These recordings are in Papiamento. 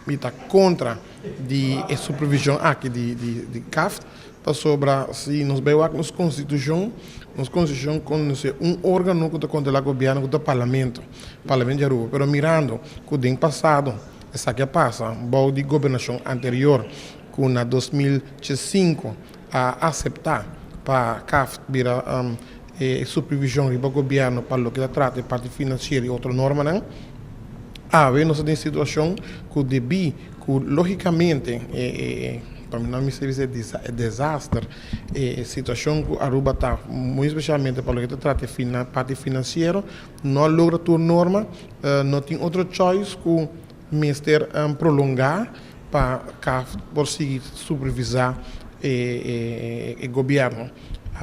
Mi ta kontra di e supervishon aki di CAft pasobra si nos bai wak nos konstitushon, nos konstitushon konosé un órgano ku ta kontrolá gobièrnu ku ta parlamento, parlamento di Aruba. Pero mirando ku den pasado esaki a pasa bou di gobernashon anterior ku na 2005 a aseptá pa CAft bira e supervishon riba gobièrnu pa loke ta trata e parti finansiero i otro normanan. Awe nos ta den situashon ku debí ku lógikamente e pa mi no mester bisa e desaster, e situashon ku Aruba ta, muy espesialmente pa loke ta trata e parti finansiero, no a logra tur norma, no tin otro choice ku mester prolongá pa CAft por sigui supervisá e gobièrnu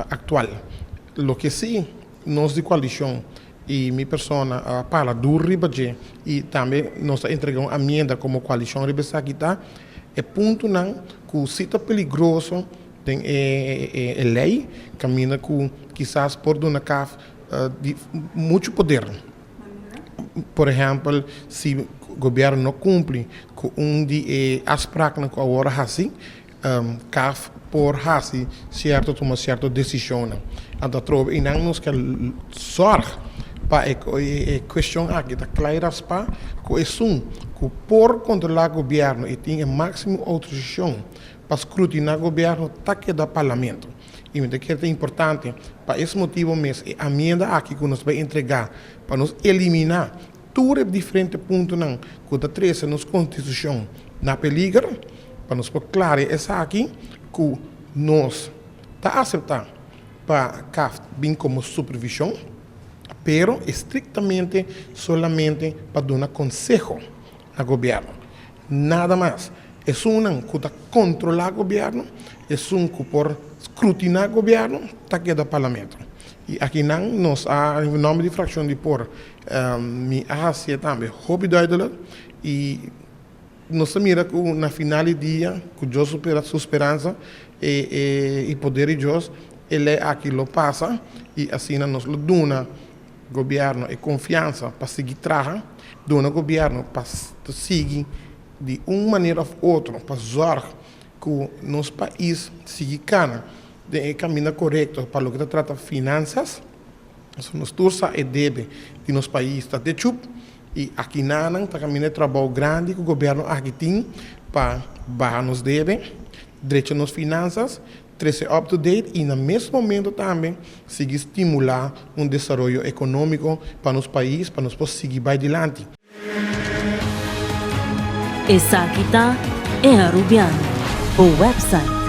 aktual. Loke si nos di koalishon i mi persona a parla dur riba dje i tambe nos ta entregá un amienda komo koalishon riba esaki ta e puntonan ku si ta peligroso den e lei kaminda ku kisas por duna CAft muchu poder. Por ehèmpel, si gobièrnu no kumpli ku un di e afspraknan ku awor a hasi, CAF por hasi sierto, tuma sierto desishonnan. Anto atrobe einan nos ke sòrg pa e kuestion aki ta kla i raspá ku esun ku por kontrolá gobièrnu i tin e máksimo outorisashon pa skrutiná gobièrnu ta keda parlamento. I mi ta kere ta importante pa es motibo mes e amienda aki ku nos bai entregá pa nos eliminá tur e diferente puntonan ku ta trese nos konstitushon na peliger, pa nos por klaria esaki ku nos ta aseptá pa CAft bin komo supervishon, pero estriktamente solamente pa duna konseho na gobièrnu. Nada mas. Esunnan ku ta kontrolá gobièrnu, esun ku por skrutiná gobièrnu, ta keda parlamento. I akinan nos a, en nòmber di frakshon di por, mi a hasié tambe hopi duidelik i nos ta mira ku na final di dia, ku Dios su speransa i poder di Dios, e lei aki lo pasa i asina nos lo duna Gobierno e confiansa pa sigui traha, duna gobierno pa sigui di un manera of otro pa zorg cu nos pais sigui cana den e caminda corecto pa loke ta trata finanzas. Pasobra nos tur sa e debe di nos pais ta te chup y akinanan ta caminda e trabou grandi cu gobierno aki tin pa baha nos debe, drecha nos finanzas, Trese up to date y na mes momento tambe sigui stimula un desaroyo economico pa nos pais pa nos por sigui bay dilanti. Esaki ta E Arubiano, bo website.